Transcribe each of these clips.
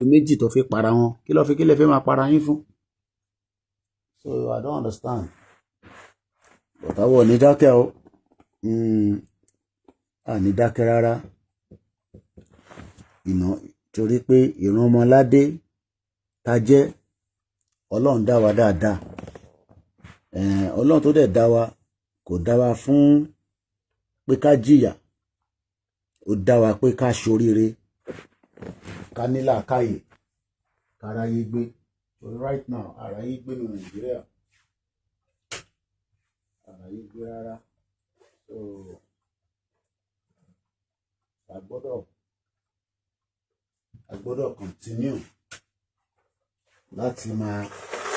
Méjì tó fi para wọn, kí ló fi, kí lè fẹ́ máa para yín fún? So I don't understand, but àwọn ò ní dákẹ́ o. A ní dákẹ́ rárá ìnà, torí pé ìran ọmọládé ta jẹ́. Ọlọ́run dá wa dáadáa. Ọlọ́run tó dẹ̀ dá wa kò dá wa fún pé ká jìyà, ó dá wa pé ká ṣoríire, ká ní làákàyè, káráyé gbé. So right now, àráyé gbé ní Nàìjíríà, àráyé gbé rárá. So a gbọ́dọ̀ continue láti máa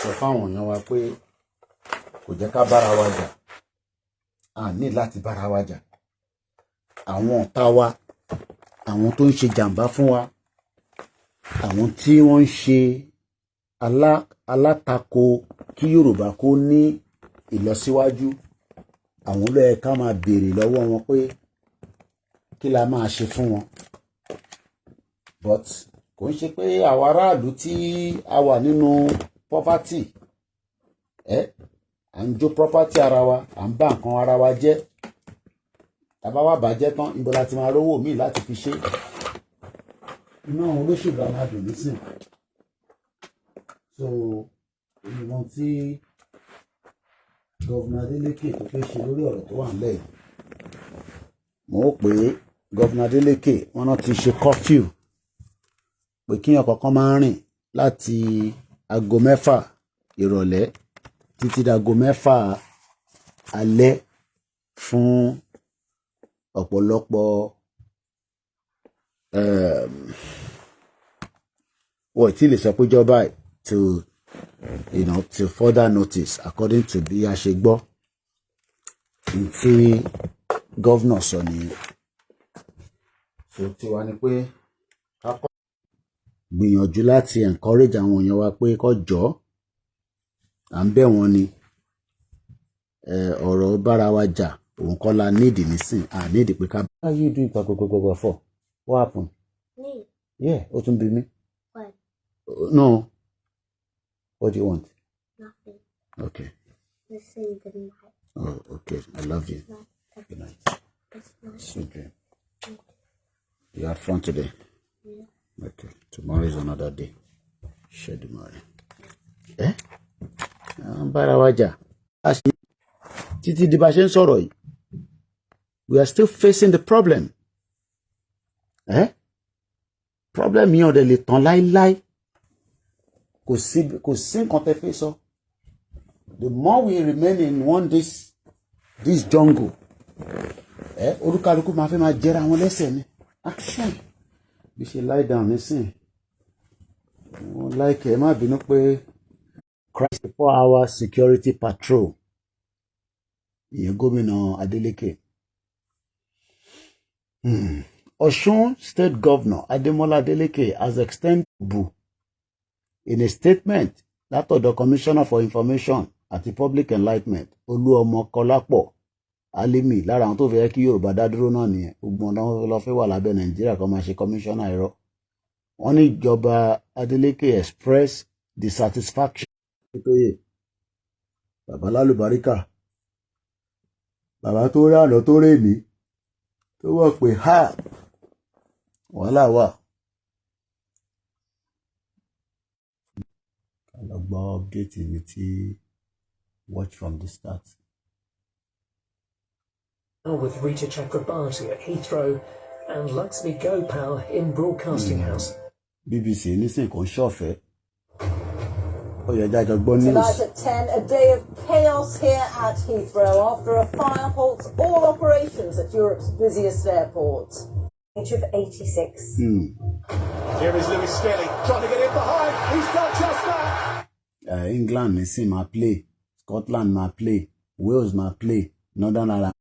sọ fáwọn èèyàn wa pé kò jẹ́ ká bára wa jà. A ní láti bára wa jà. Àwọn ọ̀tá wa, àwọn tó ń ṣe jàǹbá fún wa, àwọn tí wọ́n ń ṣe alátakò kí Yorùbá kó ní ìlọsíwájú, àwọn ló yẹ ká máa béèrè lọ́wọ́ wọn pé kí la máa ṣe fún wọn. But kò ń ṣe pé àwọn aráàlú tí a wà nínú poverty ẹ, à ń jó property ara wa, à ń bá nǹkan ara wa jẹ́. Tàbá wà bàjẹ́ tán, ibo la ti máa rówó míì láti fi ṣe? Inú àwọn olóṣèlú á máa dùn nísìn. So ìwọ̀n tí Governor Adeleke tó fẹ́ ṣe lórí ọ̀rọ̀ tó wà nílẹ̀ yìí, mo ó pé Governor Adeleke, wọ́n náà ti ṣe curfew pé kíyàn kankan máa ń rìn láti aago 6 ìrọ̀lẹ́ títí dago 6 alẹ́ fún ọ̀pọ̀lọpọ̀. Wọ́n ti lè sọ pé jọba to you know to further notice, according to bí a ṣe gbọ́ tí governor sọ nìyẹn. So tiwa ni pé ká kọ́ gbìyànjú láti encourage àwọn èèyàn wa pé kó jọ̀ọ́, à ń bẹ̀ wọ́n ni. Ọ̀rọ̀ bára wa jà òun kọ́ la nídìí nísìn, à nídìí pé ká. How you doing gbàgbàgbàgbà for? What happened? Me. Yeah, ó tún bí mi. What? No, what do you want? Nothing. Okay. Just saying good night. Oh, okay. I love you. Night. Good night. Good night. Sweet dream. You had fun today? Yeah. Okay, tomorrow is another day. Ṣẹ́dùmarè ẹ́ à ń bára wa jà títí di bá a ṣe ń sọ̀rọ̀ yìí, we are still facing the problem. Problem yẹn ò dẹ̀ lè tán láíláí. Kò sí nǹkan tẹ́ fẹ́ sọ. The more we remain in one this jungle, olúkálukú máa fẹ́ máa jẹra wọn lẹ́sẹ̀ ni. Action bí ṣe lie down nísìn, wọ́n like ẹ má bínú pé crisis 4-hour security patrol, ìyẹn gómìnà Adeleke. Ọ̀ṣun State Governor Ademola Adeleke has extended bu in a statement látọ̀dọ̀ Commissioner for Information àti Public Enlightenment, Olúọmọ Kọlápọ̀ Alimi. Lára àwọn tó fẹ́ kí Yorùbá dá dúró náà nìyẹn. Gbogbo ọ̀nà lọ fẹ́ wà lábẹ́ Nàìjíríà kó máa ṣe commissioner irọ́. Wọ́n ní ìjọba Adeleke express dissatisfaction. Tóyè bàbá lálùbáríkà, bàbá tó rànà tó rè mí, tó wọ̀ pé ha wàhálà wà. Ká lọ gbọ́ update ibi tí watch from the start. With Rita Chakrabarti at Heathrow and Luxmi Gopal in Broadcasting House. BBC nísìnyí kò ń ṣọ̀fẹ́, ó yẹ jájọ gbọ́ news. Tonight at 10, a day of chaos here at Heathrow after a fire halts all operations at Europe's busiest airport. Age of 86. Here is Lewis-Skelly trying to get in behind. He's done just that. England nísìnyí máa play, Scotland máa play, Wales máa play, Northern Ireland.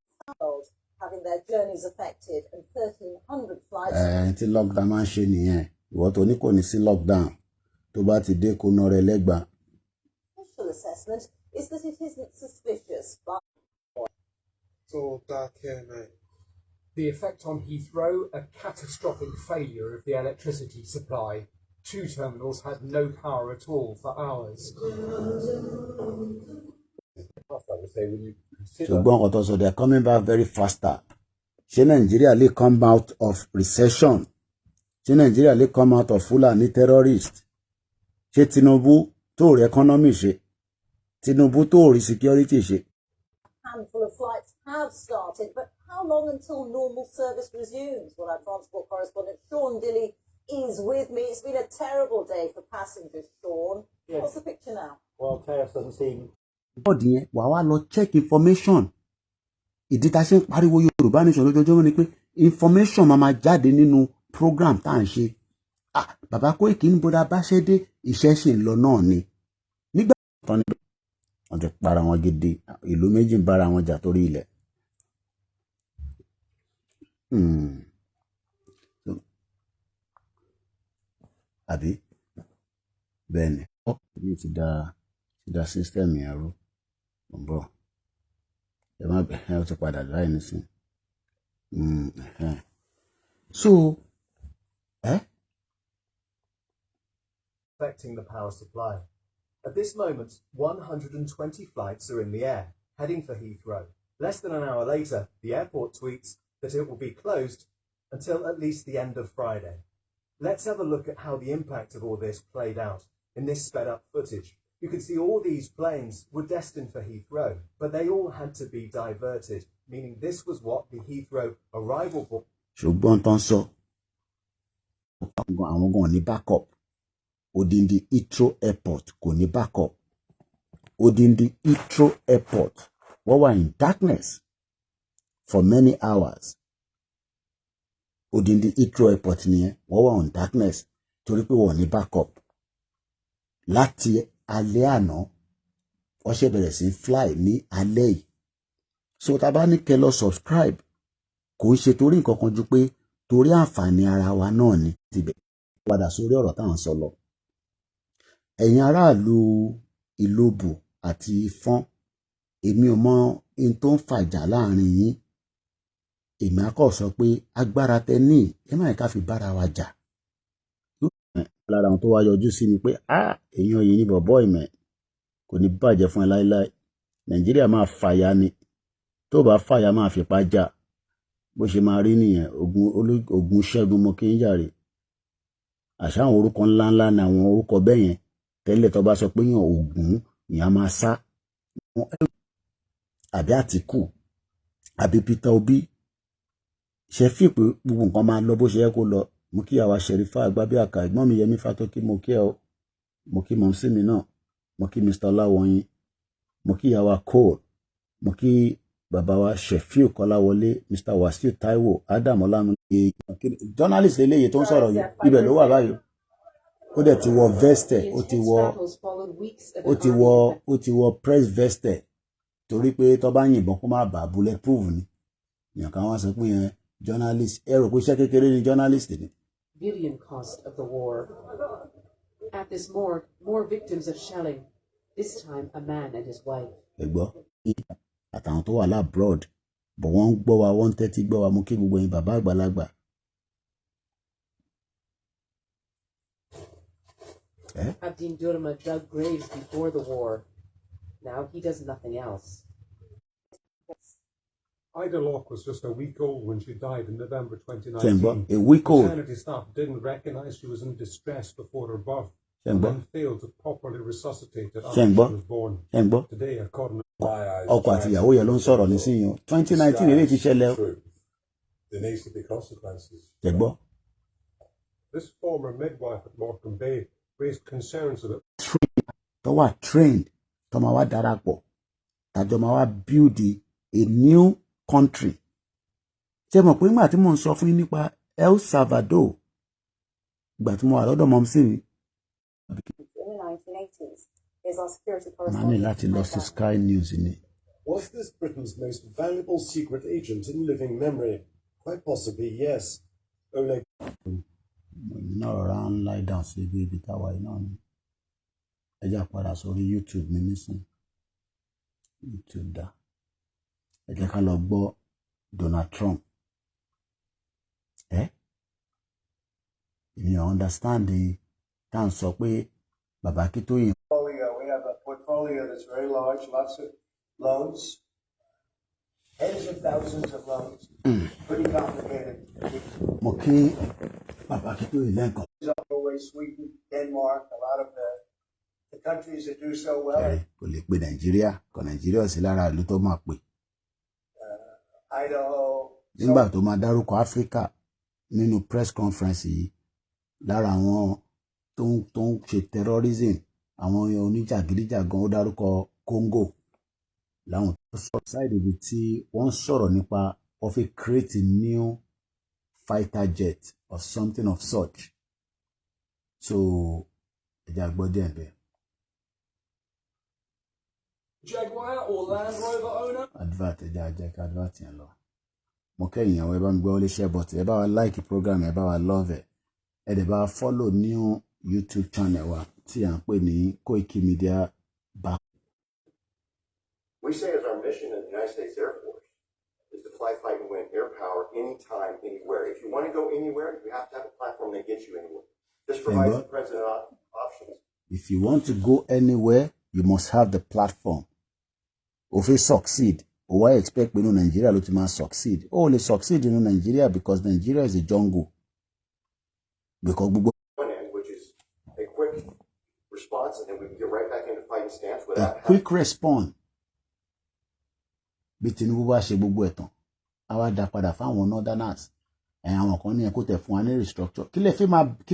Having their journeys affected and 1,300 flights. Ẹ tí lockdown máa ń ṣe nìyẹn. Ìwọ tó ní kò ní sí lockdown, tó bá ti dé, kó ná rẹ lẹ́gbàá. Official assessment is that it isn't suspicious, but It's all dark here, mate. The effect on Heathrow, a catastrophic failure of the electricity supply. Two terminals had no power at all for hours. I would say, will you consider Ṣùgbọ́n nǹkan tó sọ, they are coming back very faster. Ṣé Nàìjíríà lè come out of recession? Ṣé Nàìjíríà lè come out of Fulani terrorist? Ṣé Tinubu tó rí economy ṣe, Tinubu tó rí security ṣe? Handful of flights have started, but how long until normal service resumes? Well, our transport correspondent Sean Dilley is with me. It's been a terrible day for passengers, Sean. Yes. What's the picture now? Well, chaos doesn't seem Bọ́ọ̀dù yẹn, wàá wá lọ check information. Ìdí tá a ṣe ń pariwo Yorùbá Nation lójoojúmọ́ ni pé information máa ma jáde nínú program tá à ń ṣe. Ah, bàbá Koiki ní bọ́dà bá ṣe dé, iṣẹ́ ṣì ń lọ náà ni. Nígbà tó ní wọ́n ti para wọn gidi, ìlú méjì ń bára wọn jà torí ilẹ̀. Àbí bẹ́ẹ̀ ni, èmi ti da system yẹn rú. Mo ń bọ̀, ẹ má ẹ ó ti padà báyìí nísìn. So ẹ affecting the power supply. At this moment, 120 flights are in the air, heading for Heathrow. Less than an hour later, the airport tweets that it will be closed until at least the end of Friday. Let's have a look at how the impact of all this played out in this sped up footage. You can see all these planes were destined for Heathrow, but they all had to be diverted, meaning this was what the Heathrow arrival board Ṣùgbọ́n tó ń sọ, àwọn gan ní backup. Odindi Heathrow Airport kò ní backup. Odindi Heathrow Airport, wọ́n wà in darkness for many hours. Odindi Heathrow Airport nìyẹn, wọ́n wà on darkness torí pé wọ́n ní backup. Láti alẹ́ àná, wọ́n ṣe bẹ̀rẹ̀ sí fly ní alẹ́ yìí. So tá a bá ní kẹ́ lọ subscribe, kò ń ṣe torí nǹkan kan ju pé torí àǹfààní ara wa náà ni. Tibẹ̀ padà sórí ọ̀rọ̀ táwọn sọ lọ, ẹ̀yin aráàlú Ìlobù àti Ifọ̀n, èmi ò mọ ohun tó ń fàjà láàrin yín. Èmi á kọ́ sọ pé agbára tẹ ní, ẹ má yẹ ká fi bára wa jà. Lára àwọn tó wá yọjú sí ni pé, ah, èèyàn yìí ní bọ̀bọ́ ìmẹ̀, kò ní bàjẹ́ fún ẹ láéláé. Nàìjíríà máa fàya ni, tó bá fàya máa fipá jà, bó ṣe máa rí nìyẹn. Ogun ogun ṣẹ́gun, mo kí ń jàre. Àṣà àwọn orúkọ ńláńlá ni àwọn orúkọ bẹ́ẹ̀ yẹn tẹ́lẹ̀. Tó bá sọ pé yàn Ògún, ìyẹn máa sá, àbí Àtìkù, àbí Peter Obi ṣe fi pé gbogbo nǹkan máa lọ bó ṣe yẹ kó lọ. Mo kí àwa Sherifa Àgbàbíàkà, ẹ̀gbọ́n mi Yẹmí Fátókí, mo kí ẹ o. Mo kí mọ̀mísí mi náà, mo kí Mr. Ọláwọ̀yìn, mo kí ìyàwó Cole, mo kí bàbá wa Shefiu Kọ́láwọlé, Mr. Wasiu Taiwo, Adam Ọlámi. Journalist eléyìí tó ń sọ̀rọ̀ yìí, ibẹ̀ ló wà báyìí. Ó dẹ̀ ti wọ vest, ó ti wọ press vest, torí pé tó bá yìnbọn kó má bàa bulletproof ni. Èèyàn kan wá sọ pé yẹn journalist, ẹ rò pé iṣẹ́ kékeré ni journalist ni. Billion cost of the war. At this morgue, more victims of shelling. This time, a man and his wife. Ẹ gbọ́, àtàwọn tó wà l'abroad bọ̀, wọ́n ń gbọ́ wa, wọ́n ń tẹ́tí gbọ́ wa. Mo kí gbogbo yín, bàbá àgbàlagbà. Eh? Abdin Durma dug graves before the war. Now he does nothing else. Ida Locke was just a week old when she died in November Ṣé ń gbọ́? 2019. A week old. Maternity staff didn't recognize she was in distress before her birth Ṣé ń and gbọ́? then failed to properly resuscitate her Ṣé after ń she gbọ́? was born. Ṣé ń gbọ́? Today, a coroner Ọkọ àti ìyàwó yẹn ló ń sọ̀rọ̀ nísìnyí o. 2019 eléyìí ti ṣẹlẹ̀ o. There needs to be consequences. Ṣé gbọ́? This former midwife at Morecambe Bay raised concerns about Tó wà trained, tó máa wá darapọ̀, tàjọ máa wá build a new country. Ṣé mọ̀ pé nígbà tí mò ń sọ fún yín nípa El Salvador, ìgbà tí mo wà lọ́dọ̀ mọ́mísì mi, In the 1980s. Here's our security màá ní correspondent. láti lọ sí Sky News ni. Was this Britain's most valuable secret agent in living memory? Quite possibly, yes. Oleg Èmi náà rọra ń lie down sí ibi táwa yìí náà ni. Ẹ jẹ́ padà sórí YouTube mi nísìn. YouTube dá, ẹ jẹ́ ká lọ gbọ́ Donald Trump. Ẹ èmi ò understand the Tá à ń sọ pé bàbá Akíntóyè Portfolio. We have a portfolio that's very large, lots of loans, tens of thousands of loans, pretty complicated. Mo kí bàbá Akíntóyè lẹ́ǹkan. Norway, Sweden, Denmark, a lot of the countries that do so well, Ẹ̀rí kò lè pe Nàìjíríà kò, Nàìjíríà ò sí lára ìlú tó máa pè. Idaho. Nígbà tó máa dárúkọ Áfíríkà nínú press conference yìí, lára àwọn tó ń ṣe terrorism, àwọn oníjàgídíjàgan, ó dárúkọ Congo láwọn tó sọ̀rọ̀ side ibi tí wọ́n ń sọ̀rọ̀ nípa wọ́n fi create a new fighter jet or something of such. So ẹ jẹ́ á gbọ́ díẹ̀ bẹ́ẹ̀. Jaguar or Land Rover owner? Advert, ẹ jẹ́ á jẹ́ kí advert yẹn lọ. Mo kẹ́yìn àwọn, ẹ bá mi gbọ́ wọlé share button, ẹ bá wa like program, ẹ bá wa love ẹ, ẹ dẹ̀ bá wa follow new YouTube channel wa tí à ń pè ní Koiki Media Back. We say as our mission in the United States Air Force is to fly, fight, and win air power anytime, anywhere. If you want to go anywhere, you have to have a platform that gets you anywhere. This provides the president options. If you want to go anywhere, you must have the platform. O fẹ́ succeed, o wá expect pé inú Nàìjíríà ló ti máa succeed. O lè succeed inú Nàìjíríà because Nàìjíríà is a jungle, because gbogbo One end, which is a quick response, and then we can get right back into fighting stance a without quick response. Bí Tinubu bá ṣe gbogbo ẹ̀ tán, á wá dá padà fáwọn northerners. Ẹ̀ àwọn kan ní ẹ kó tẹ̀ fún wa ní restructure. Kí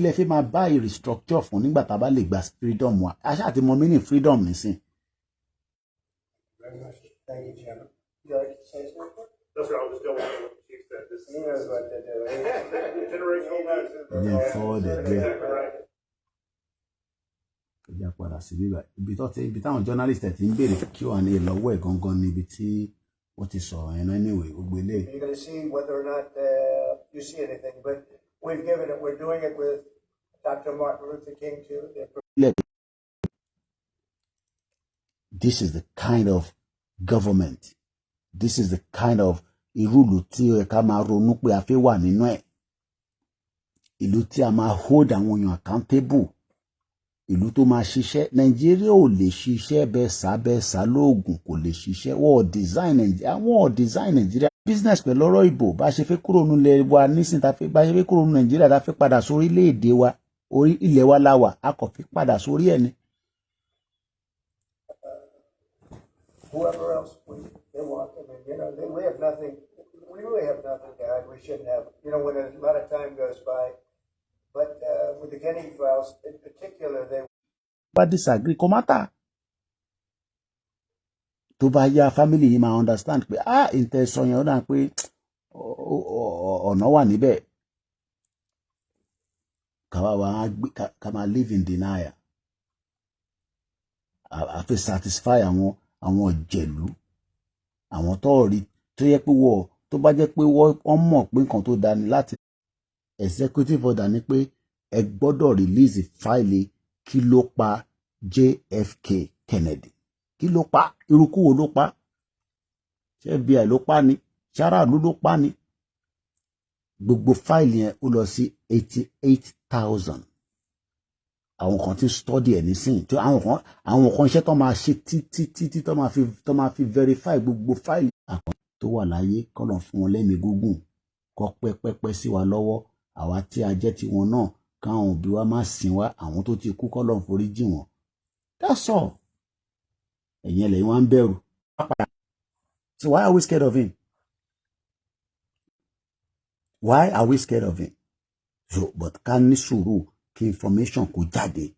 lẹ fi máa bá restructure fún nígbà tá a bá lè gba freedom wa? A ṣáà ti mọ meaning freedom nísìn. Very much. Thank you, Chairman. Would you like to say something? That's right, I'll just double check what the chief said. This He knows what to do. Generational He knows. Ẹ jẹ́ n forward ẹ̀ díẹ̀. Exactly right. Ẹ jẹ́ padà sí bíbá ibi táwọn journalist ẹ̀ ti ń béèrè Q&A lọ́wọ́ ẹ̀ gangan níbi tí wọ́n ti sọ̀rọ̀ yẹn náà. Anyway, gbogbo eléyìí. You're going to see whether or not you see anything, but we've given it, we're doing it with Dr. Martin Luther King too. This is the kind of government, this is the kind of irú ìlú tí ó yẹ ká máa ronú pé a fẹ́ wà nínú ẹ̀, ìlú tí a máa hold àwọn èèyàn accountable, ìlú tó máa ṣiṣẹ́. Nàìjíríà ò lè ṣiṣẹ́ bẹ́ẹ̀ sá bẹ́ẹ̀ sá lóògùn, kò lè ṣiṣẹ́. Wọ́n ò design Nàìjíríà, wọ́n ò design Nàìjíríà business pẹ̀lú ọ̀rọ̀ ìbò. Bá a ṣe fẹ́ kúrò nílẹ̀ wa nísìn, tá a fẹ́ bá a ṣe fẹ́ kúrò ní Nàìjíríà, tá a fẹ́ padà sórí orílẹ̀-èdè wa, orí ilẹ̀ wa la wà, a kò fi padà sórí ẹ̀ ni. Whoever else they want. I mean, we have nothing, we really have nothing to hide. We shouldn't have, when a lot of time goes by. But with the Kennedy files in particular, they Bá disagree, kò matter. Tó bá yá, family yìí máa understand pé, ah, ìtẹ̀ sọ yẹn, ó dà pé ọ̀nà wà níbẹ̀. Káwa wa ká máa live in denial, a fi satisfy àwọn ọ̀jẹ̀lú, àwọn tó rí tó yẹ pé wọ́n tó bá jẹ́ pé wọ́n mọ̀ pé nǹkan tó dáa ni láti executive order ni pé ẹ gbọ́dọ̀ release file. Kí ló pa JFK Kennedy? Kí ló pa? Irúkú wo ló pa? Ṣé FBI ló pa ni? Ṣáráàlú ló pa ni? Gbogbo file yẹn, ó lọ sí 88,000. Àwọn kan ti study ẹ̀ nísìnyí tó àwọn kan iṣẹ́ tó máa ṣe títí títí tó máa fi verify gbogbo file. Àwọn tó wà láyé, kọ́nà fún wọn lẹ́mìí gígùn, kọ́ pẹ́pẹ́pẹ́ sí wa lọ́wọ́. Àwa tí a jẹ́ tiwọn náà, káwọn òbí wa má sìn wá. Àwọn tó ti kú, kọ́lọ́run forí jì wọ́n. That's all. Ẹ̀yin ẹlẹ́yìn wá ń bẹ̀rù. So why are we scared of him? Why are we scared of him? So but ká ní sùúrù kí information kó jáde.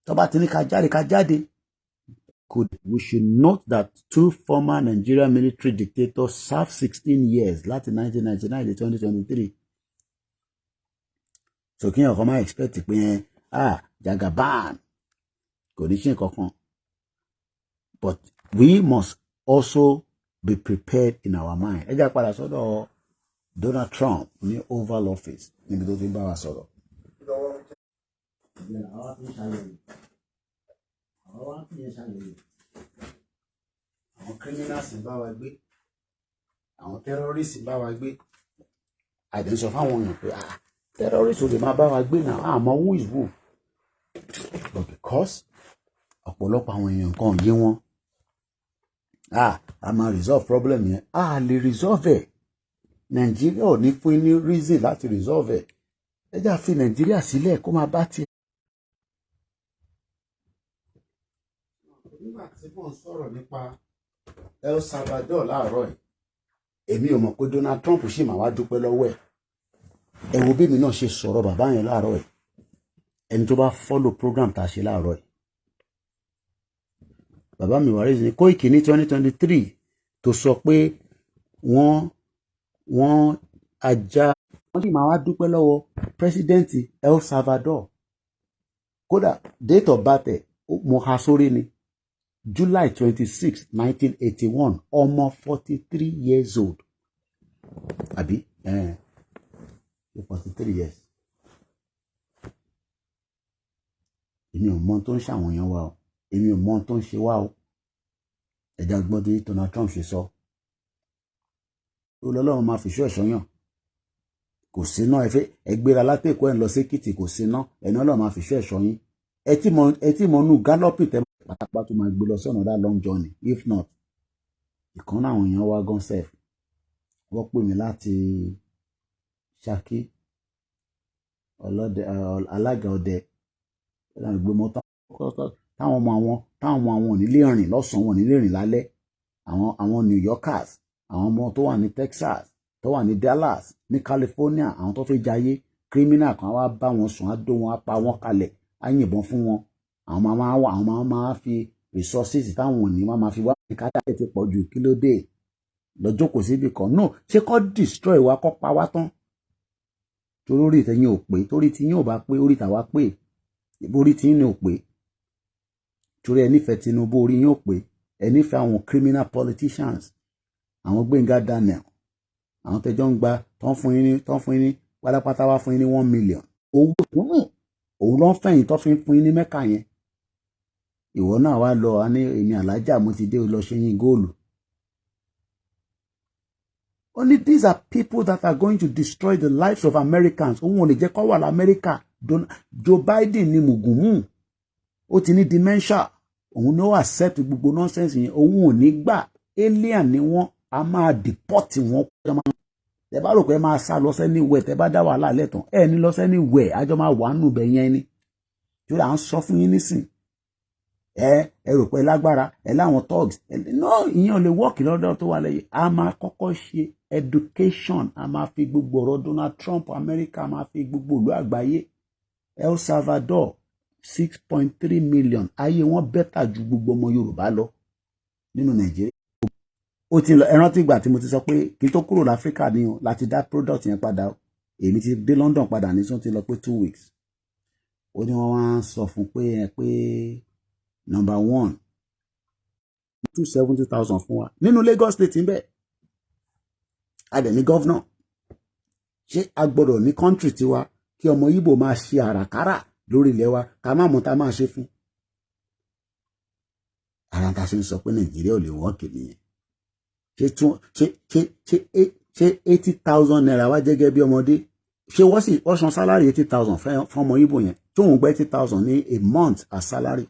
Tó bá ti ní ká jáde, ká jáde. Could we should note that two former Nigerian military dictators served 16 years láti 1999 to 2023. So kí èèyàn kan máa expect pé, ah, Jagaban kò ní ṣe nǹkan kan, but we must also be prepared in our mind. Ẹ jẹ́ padà sọ́dọ̀ Donald Trump ní Oval Office níbi tó ti ń bá wa sọ̀rọ̀. Àwa fi ń ṣàyẹ̀wò, àwa wá fi ń ṣàyẹ̀wò. Àwọn criminals ń bá wa gbé, àwọn terrorists ń bá wa gbé. Àìdè sọ fáwọn èèyàn pé, ah, terrorists ò lè máa bá wa gbé náà, àmọ́ who is who. But because ọ̀pọ̀lọpọ̀ àwọn èèyàn kan yé wọn, ah, a máa resolve problem yẹn, a lè resolve ẹ̀. Nàìjíríà ò ní fún ní reason láti resolve ẹ̀. Ẹ já fi Nàìjíríà sílẹ̀ kó máa bá tiẹ̀. Nígbà tí mò ń sọ̀rọ̀ nípa El Salvador láàárọ̀ yìí, èmi ò mọ̀ pé Donald Trump ṣì máa wá dúpẹ́ lọ́wọ́ ẹ̀. Ẹ wo bí èmi náà ṣe sọ̀rọ̀ bàbá yẹn láàárọ̀ yìí. Ẹni tó bá follow program tá a ṣe láàárọ̀ yìí, bàbá mi wàrí ní Kóìkì ní 2023 tó sọ pé wọ́n ajá, wọ́n sì máa wá dúpẹ́ lọ́wọ́ president El Salvador. Kódà date of birth ẹ̀, mo ha sórí ni, July 26, 1981, ọmọ 43 years old, àbí 43 years. Èmi ò mọ tó ń ṣàwọn èèyàn wa o, èmi ò mọ tó ń ṣe wá o. Ẹ̀dá gbọ́n tí Donald Trump ṣe sọ, ó lọ́lọ́run máa fìṣọ́ ẹ̀ṣọ́ yàn. Kò síná, ẹ fẹ́ ẹ gbéra látẹ̀kọ́, ẹ̀ ń lọ sékìtì, kò síná, ẹni Ọlọ́run máa fìṣọ́ ẹ̀ṣọ́ yín. Ẹ tí mọ nù galloping tẹ pátápátá tó máa gbé lọ sí another long journey. If not, ìkan náà àwọn èèyàn wa gan sef, wọ́n pè mí láti Ṣakí, ọlọ́dẹ, alága ọdẹ gbé mọ́tò táwọn ọmọ àwọn ò ní lè rìn lọ́sàn-án, wọn ò ní lè rìn lálẹ́. Àwọn New Yorkers, àwọn ọmọ tó wà ní Texas, tó wà ní Dallas, ní California, àwọn tó fẹ́ jayé, criminal kan wá bá wọn sùn, á dó wọn, á pa wọn kalẹ̀, á yìnbọn fún wọn. Àwọn máa fi resources táwọn ò ní, wọ́n máa fi wá ní kájà ti pọ̀ jù. Kí ló dé? Lọ jókòó síbi kan no, ṣé kọ́ destroy wa, kọ́ pa wá tán? Torí orí ìtẹ̀yìn ò pé, torí tí yín ò bá pé, orí tàwa pé. Orí tí yín ò pé, torí ẹ nífẹ̀ẹ́ Tinubu, orí yín ò pé. Ẹ nífẹ̀ẹ́ àwọn criminal politicians, àwọn Gbẹ́ngà Daniel, àwọn tẹjọ́ ń gba tó ń fún yín ní pátápátá, wá fún yín ní 1 million owó, òun ló ń fẹ̀yìn tó fi ń fún yín ní mẹ́kà yẹn. Ìwọ náà wá lọ, a ní èmi àlájà mo ti dé, lọ ṣe yín góòlù. Only these are people that are going to destroy the lives of Americans. Òun ò lè jẹ́ kó wà lamẹ́ríkà. Joe Biden ni mùgùnmù, ó ti ní dementia, òun ní ó accept gbogbo nonsense yẹn. Òun ò ní gbà. Alien ni wọ́n, a máa deport wọn. Tẹ bá rò pé máa sá lọ sẹ́ni wẹ̀, tẹ bá dá wàhálà lẹ́tàn, ẹ ní lọ sẹ́ni wẹ̀, àjọ máa wà nù bẹ̀ yẹn ni. Tí ó à ń sọ fún yín nísìn, ẹ rò pé lágbára ẹ láwọn thugs ẹ no, ìyẹn ò lè work lọ́dọ̀ tó wà lẹ́yìn. A máa kọ́kọ́ ṣe education, a máa fi gbogbo ọ̀rọ̀ Donald Trump, America, a máa fi gbogbo ìlú àgbáyé. El Salvador, 6.3 million, ayé wọn better ju gbogbo ọmọ Yorùbá lọ nínú Nàìjíríà. Ó ti lọ. Ẹ rántí ìgbà tí mo ti sọ pé kí n tó kúrò láfíríkà ni o láti dá product yẹn padà. Èmi ti dé London padà ní sọ́n ti lọ pé 2 weeks. Ó ní wọ́n wá ń sọ fún pé ẹ pé number one, 270,000 fún wa nínú Lagos State ń bẹ. A dẹ̀ ní governor. Ṣé a gbọ́dọ̀ ní country tiwa kí ọmọ Ìgbò máa ṣe àràkárà lórí ilẹ̀ wa, ká má mọ̀ tá máa ṣe fún ara ta ṣe ń sọ pé Nàìjíríà ò lè work nìyẹn? Ṣé tún ṣé ṣé ṣé ṣé ₦80,000 wá jẹ́gẹ́ bí ọmọdé? Ṣé wọ́n sì wọ́n san salary 80,000 fún ọmọ Ìgbò yẹn tóun gba 80,000 ní a month as salary?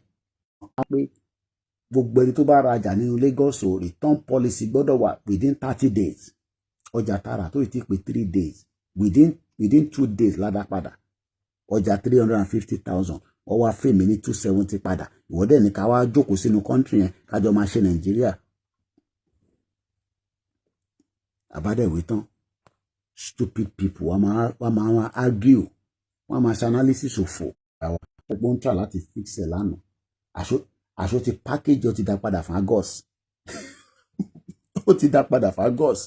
Pé gbogbo ẹni tó bá rajà nínú Lagos o, return policy gbọ́dọ̀ wà within 30 days. Ọjà tààrà tó ti pé 3 days, within 2 days ládàá padà. Ọjà 350,000, wọ́n wá fèmí ní 270 padà. Ìwọ́dẹ̀ ní ká wá jókòó sínú country yẹn, kájọ máa ṣe Nàìjíríà. Àbádẹ́wé tán, stupid people, wọ́n máa argue, wọ́n máa ṣe analysis òfò. Àwọn ọgbọ́n ń tà láti fix ẹ̀ lánàá. Aṣọ ti package, ó ti dá padà fún Argos, ó ti dá padà fún Argos.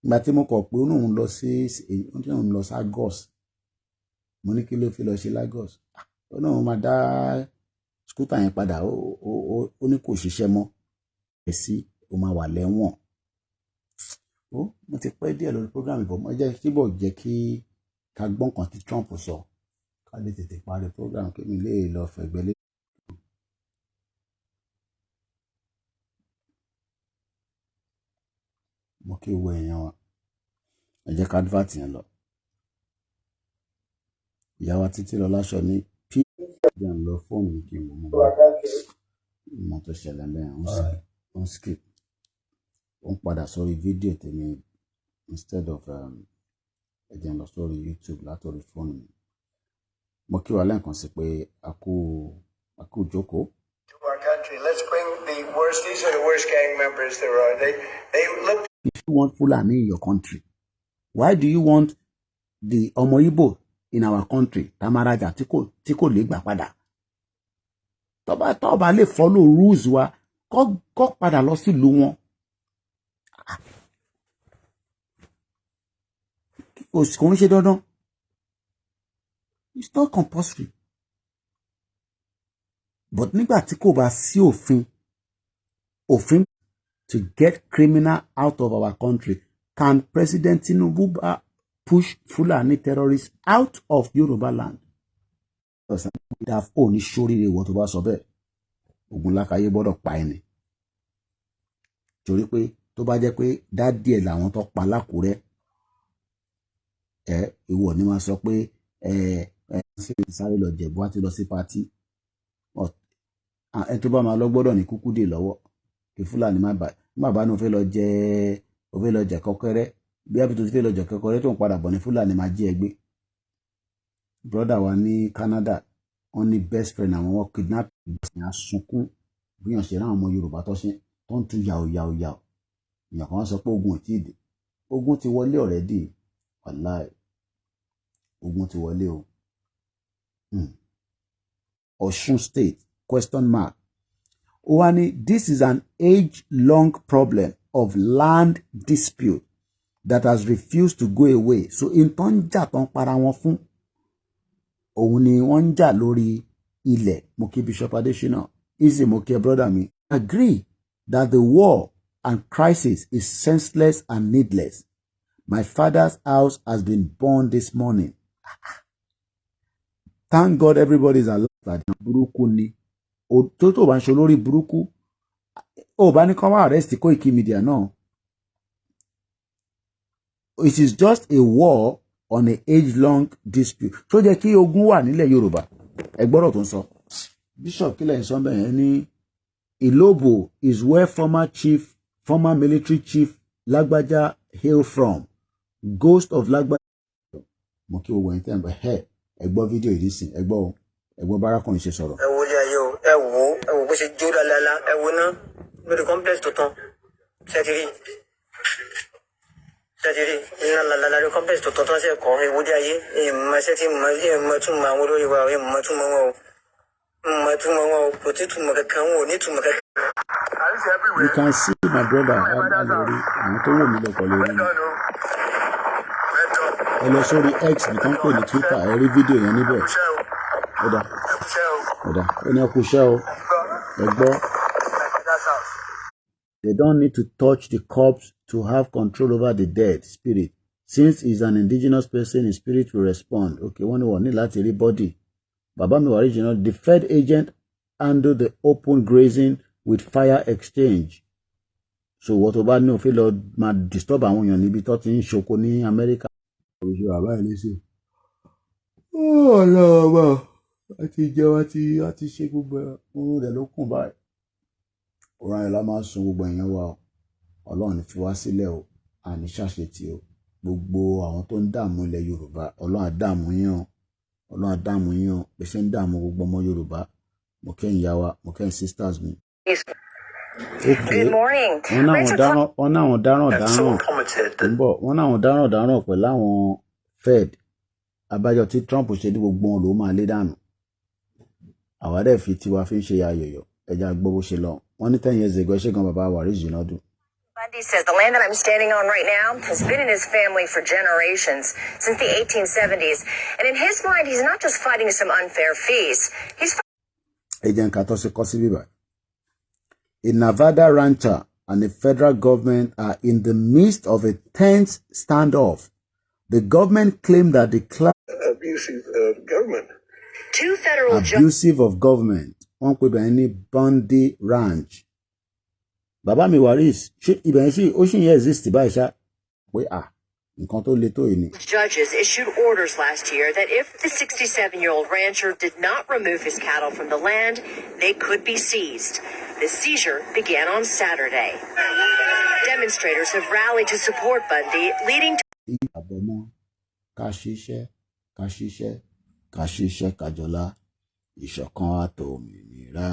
Ìgbà tí mo kọ̀ pé ó náà ń lọ sí, ó náà ń lọ sí Argos, mo ní kí ló fi lọ ṣe Lagos? Ó náà máa dá scooter yẹn padà, ó ní kò ṣiṣẹ́ mọ́. Ẹ̀ sí ó máa wà lẹ́wọ̀n. Ó mo ti pẹ́ díẹ̀ lórí program ìbọn, mo jẹ́ kíbọ̀ jẹ́ kí ká gbọ́n kan tí Trump sọ, ká lè tètè parí program, kí mi lè lọ fẹ̀gbẹ́ lé. Mo kí wo èèyàn wa, ẹ jẹ́ ká advert yẹn lọ. Ìyá wa títí lọ láṣọ ní p Jẹ́ ń lọ fóònù mi kí n wò mọ́ To our country. Mọ́ tó ṣẹlẹ̀ bẹ́ẹ̀. Ó ń skip, ó ń padà sórí fídíò tèmi instead of ẹ jẹ́ ń lọ sórí YouTube látòrí fóònù mi. Mo kí wa lẹ́ẹ̀kan sí pé a kú jókòó. To our country. Let's bring the worst. These are the worst gang members there are. They look If you want Fulani in your country, why do you want the ọmọ Igbo in our country? Tamaraja tí kò lè gbà padà, tọ́ba lè follow rules wa, kọ́ padà lọ sílùú wọn. Kò ń ṣe dandan, it's not compulsory, but nígbà tí kò bá sí òfin to get criminal out of our country, can President Tinubu push Fulani terrorists out of Yoruba land? Ò ní sóríire ìwọ tó bá sọ bẹ́ẹ̀. Ogun lákàyè gbọ́dọ̀ pa ẹni, torí pé tó bá jẹ́ pé daddy ẹ̀ làwọn tó pa lákùrẹ́ ẹ, ìwọ ni máa sọ pé ẹ sáré lọ jẹ̀bú àti lọ sí party. Ẹ tó bá máa lọ gbọ́dọ̀ ní kúkú dè lọ́wọ́ kí Fúlàní má bà má bá ní o fẹ́ lọ jẹ, o fẹ́ lọ jẹ kọ́kẹ́rẹ́ bí àbí tó ti fẹ́ lọ jẹ kọ́kẹ́rẹ́ tó ń padà bọ̀ ní Fúlàní máa jí ẹ gbé. Brother wa ní Canada, wọ́n ní best friend àwọn, wọn kidnap ní asunkún bí wọ́n ṣe ráwọn ọmọ Yorùbá tó ṣe tó ń tu yàwó yàwó yàwó. Èèyàn kan sọ pé ogun ò tí ì dé. Ogun ti wọlé already. Wàláì, ogun ti wọlé o. Ọ̀ṣun State question mark. Ó wá ní this is an age-long problem of land dispute that has refused to go away. So in tó ń jà, tó ń para wọn fún òun ni wọ́n ń jà lórí ilẹ̀. Mo kí Bishop Adesina easy, mo kí ẹ, brother mi. Agree that the war and crisis is senseless and needless. My father's house has been burned this morning. Thank God everybody is alive. Burúkú ni tó bá ń ṣe olórí burúkú, ó bá ní kán wá arrest Koiki Media náà. It is just a war on a age-long dispute tó jẹ́ kí ogun wà nílẹ̀ Yorùbá. Ẹ gbọ́dọ̀ tó ń sọ Bishop kílẹ̀ ń sọ bẹ́ẹ̀ yẹn ní Ilobo is where former military chief Lagbaja hail from, ghost of Lagbaja. Mo kí gbogbo ẹ̀yin tẹ́ ń bẹ. Ẹ gbọ́ fídíò yìí nísìn, ẹ gbọ́ o, ẹ gbọ́ bárakùnrin ṣe sọ̀rọ̀. Ẹ wo ilé ayé o, ẹ wo, ẹ wo bó ṣe jó lálálá. Ẹ wo ná lórí complex tuntun ṣẹtìrì ṣẹtìrì iná lálálá lórí complex tuntun tó ń ṣe kọ́. Ẹ wo ilé ayé. Ìmọ̀ ṣẹ́ tí ìmọ̀ túmọ̀ àwọn olórí wa, ìmọ̀ túmọ̀ wọn o, ìmọ̀ túmọ̀ wọn o, kò tí túmọ̀ kankan, wọn ò ní túmọ̀ kankan. You can see my brother alori, àwọn tó wò mí lọkọ lórí mi. Ẹ lọ sórí X bí tán pè ní Twitter, ẹ rí fídíò yẹn níbẹ̀. Ó dà, ó dà, ó ní ẹ kú iṣẹ́ o, ẹ gbọ́. They don't need to touch the corpse to have control over the dead spirit. Since he's an indigenous person, his spirit will respond. Okay, wọ́n ní wọ́n ní láti rí body. Bàbá mi wà original. The Fed agent handle the open grazing with fire exchange. So wọ́n tó bá ní òfin lọ máa disturb àwọn èèyàn níbi tó ti ń ṣoko ní Amẹ́ríkà. Òṣèlú bàbá ẹ̀ léṣe. Ọlọ́ọ̀bà a ti jẹun, a ti ṣe gbogbo ẹ̀, oorun rẹ̀ ló kùn báyìí. Òun ayọ̀ la máa ń sun gbogbo èèyàn wa o. Ọlọ́run ní fi wá sílẹ̀ o, àní ṣàṣetì o. Gbogbo àwọn tó ń dààmú ilẹ̀ Yorùbá, Ọlọ́run á dààmú yín o. Ọlọ́run á dààmú yín o. Bí ṣe ń dààmú gbogbo ọmọ Yorùbá. Mo kẹ́yìn ìyá wa, mo kẹ́yìn sisters mi. Okay. Good morning. Wọ́n náà dáràn dáràn ń bọ̀, wọ́n náà dáràn dáràn pẹ̀lú àwọn Fed. Abájọ tí Trump ṣe ní gbogbo wọn ló máa lé dànù. Àwa dẹ̀ fi tiwa fi ń ṣe ayọ̀yọ̀. Ẹja gbọ́ bó ṣe lọ. Wọ́n ní 10 years ago. Ẹ ṣé gan, bàbá wa rí jìnnà dùn. Bundy says the land that I'm standing on right now has been in his family for generations, since the 1870s. And in his mind, he's not just fighting some unfair fees. He's Ẹ jẹ́ nǹkan tó ṣe kọ́ sí bíbá. A Nevada rancher and the federal government are in the midst of a tense standoff. The government claimed that the abusive government. Two federal Abusive of government. Wọ́n pè bẹ́ẹ̀ ní Bundy Ranch. Bàbá mi Waris, ṣé ibẹ̀ yẹn sì ó sì ń exist báyìí ṣá? Pé à Nǹkan tó le tó yìí ni. Judges issued orders last year that if the 67-year-old rancher did not remove his cattle from the land, they could be seized. The seizure began on Saturday. Demonstrators have rallied to support Bundy, leading to Àbọ̀mọ́ ká ṣiṣẹ́, ká ṣiṣẹ́, ká ṣiṣẹ́, kájọlá, ìṣọ̀kan àtòmìnira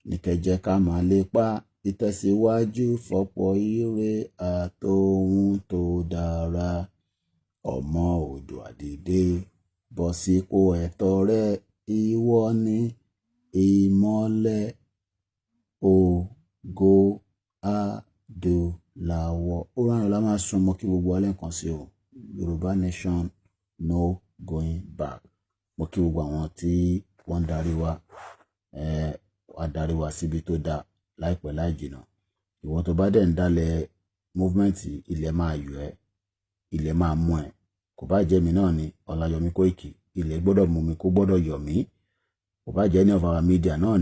ní kẹjẹ ká máa lépa, ìtẹ̀síwájú fọ́pọ̀ ire àtohun tó dára. Ọmọ Oòduà, dìde, bọ́ sípò ẹ̀tọ́ rẹ. Ìwọ ni ìmọ́lẹ̀ ògo adúláwọ̀. Ó rán la máa sún mọ́ kí gbogbo alẹ́ nǹkan sí o. Yorùbá nation, no going back. Mo kí gbogbo àwọn tí wọ́n ń darí wa, wá darí wa síbi tó dáa láìpẹ́ láì jìnnà. Ìwọ tó bá dẹ̀ ń dálẹ̀ movement, ilẹ̀ máa yọ ẹ́, ilẹ̀ máa mú ẹ. Kò bá jẹ́ mi náà ni Ọláyọmí Kóìkì, ilẹ̀ gbọ́dọ̀ mú mi, kó gbọ́dọ̀ yọ̀ mí. Kò bá jẹ́ ní of our media náà ni.